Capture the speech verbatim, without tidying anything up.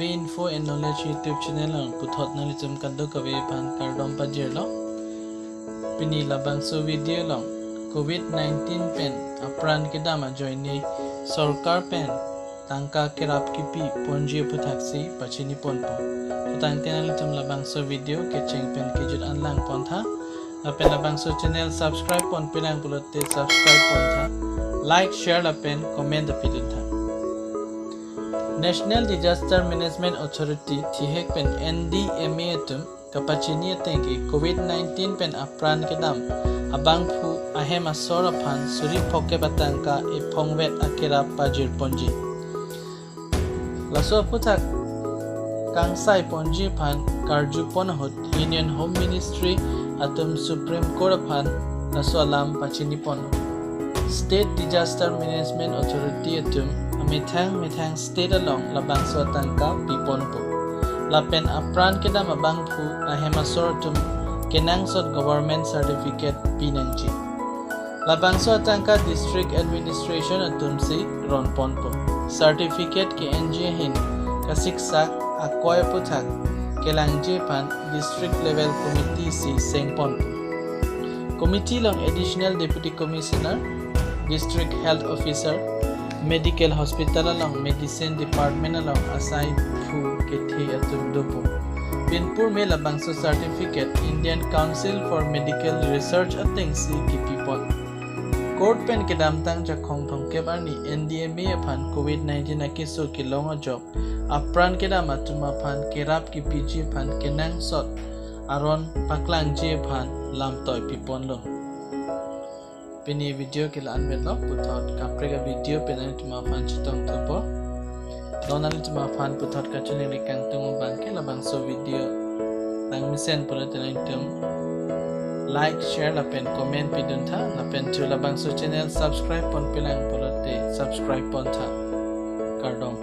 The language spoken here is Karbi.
Info and Knowledge YouTube channel along puthot nanglitum kadokave aphan kardom pajirlo. Pini labangso video along covid nineteen pen apran kedam ajoine sorkar pen tangka kerap kipi ponji aputhaksi pachini ponpo. Kutangte nanglitum labangso video kecheng pen kejut an lang pontha. Lapen labangso channel subscribe ponpelang pulote subscribe pontha. Like, share lapen comment ta piduntha. National Disaster Management Authority, thihek pen N D M A atum kapachini ateng ke covid nineteen pen apran kedam abangphu ahem asor aphan suri phokep atangka ephongvet akerap pajir ponji. Laso aputhak kangsai ponji aphan karju pon ahut Union Home Ministry atum Supreme Court aphan laso alam pachini pon. State Disaster Management Authority atum amethang methang state along labangso atangka piponpo. Lapen apran kedam abangphu ahem asor atum kenangsot government certificate pinangji. Labangso atangka district administration atumsi ron ponpo. Certificate ke-enji ahin kasiksak akoi aputhak kelangji aphan district level committee si seng ponpo. Committee along Additional Deputy Commissioner, District Health Officer, Medical Hospital along Medicine Department along asai phu kethe atum dopo. Pinpur me labangso certificate Indian Council for Medical Research atengsi kipipon. Court pen kedamtang Jakhong thomkep arni N D M A aphan covid nineteen akeso kelong ajok apran kedam atum aphan kerap kipiji aphan kenangsot aron paklangji aphan lamtoi piponlo. Pini video ke la-an vetlo, puthot kaprek a video pen nanglitum aphan chetongthupo. Non nanglitum aphan puthot kachiningri kangtung abang ke labangso video nangmesen pulote nanglitum like, share lapen comment piduntha, lapen thu labangso channel subscribe ponpelang pulote subscribe pontha. Kardom.